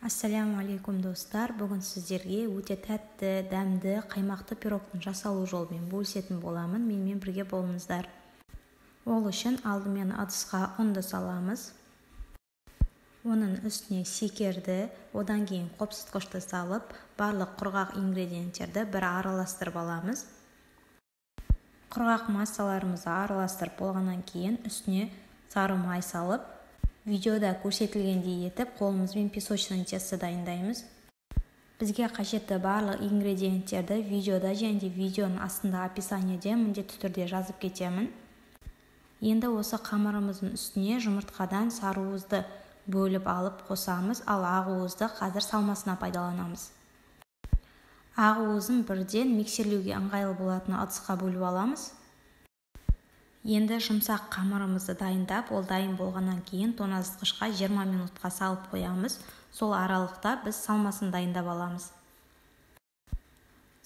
Ассаляму достар, бүгін сіздерге өте тәтті, дәмді, қаймақты пирогтың жасалу жолымен бөлісетін боламын. Менімен бірге болыңыздар. Ол үшін алдымен ыдысқа ұнды саламыз. Оның үстіне шекерді, одан кейін қопсытқышты салып, барлық құрғақ ингредиенттерді бір араластырып аламыз. Құрғақ массаларымызды араластырып болғаннан кейін үстіне сары май салып, видеода көрсетілгендей етіп қолымызбен песочный тесто дайындаймыз. Бізге қажетті барлық ингредиенттерді видеода және де видеоның астында описаниеде міндетті түрде жазып кетемін. Енді осы қамырымыздың үстіне жұмыртқадан сарыуызды бөліп алып қосамыз, ал ақ уызды қазір салмасына пайдаланамыз. Ақ уызын бірден миксерлеуге ыңғайлы болатын ыдысқа бөліп аламыз. Енді жұмсақ қамырымызды дайындап, ол дайын болғаннан кейін тоңазытқышқа 20 минутқа салып қоямыз. Сол аралықта біз салмасын дайындап аламыз.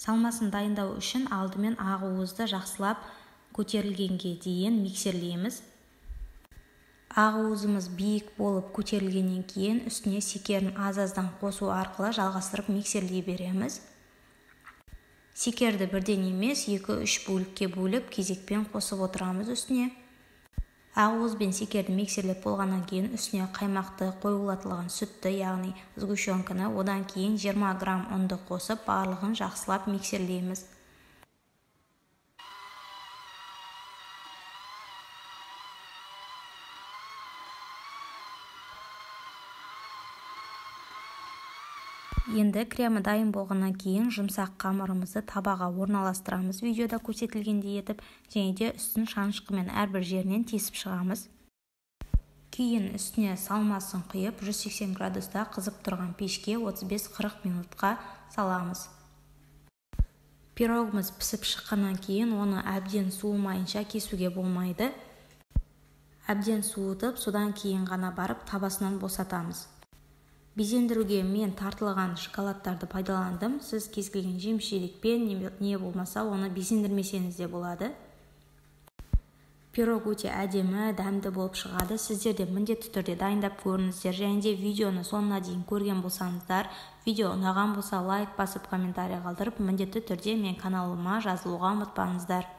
Салмасын дайындау үшін алдымен ақ уызды жақсылап көтерілгенге дейін миксерлейміз. Ақ уызымыз биік болып көтерілгеннен кейін үстіне шекерін аз-аздан қосу арқылы жалғастырып миксерлей береміз. Шекерді бірден емес, 2-3 бөлікке бөліп, кезекпен қосып отырамыз үстіне. Ақ уыз бен шекерді миксерлеп болғаннан кейін үстіне қаймақты, қоюлатылған сүтті, яғни сгущенканы, одан кейін 20 грамм ұнды қосып, барлығын жақсылап миксерлейміз. Енді кремі дайын болғаннан кейін жұмсақ қамырымызды табаға орналастырамыз видеода көрсетілгендей етіп, және де үстін шанышқымен әрбір жерінен тесіп шығамыз. Кейін үстіне салмасын құйып, 180 градуста қызып тұрған пешке 35-40 минутқа саламыз. Пирогымыз пісіп шыққаннан кейін оны әбден суымайынша кесуге болмайды. Әбден суытып, содан кейін ғана барып табасынан босатамыз. Безендіруге мен тартылған шоколадтарды пайдаландым. Сіз кез келген жеміс-жидекпен, не болмаса оны безендірмесеңіз де болады. Пирог өте әдемі, дәмді болып шығады. Сіздер де міндетті түрде дайындап көріңіздер. Және де видеоны соңына дейін көрген болсаңыздар, видео ұнаған болса лайк басып, комментарий қалдырып, міндетті түрде мен каналыма жазылуға ұмытпаңыздар.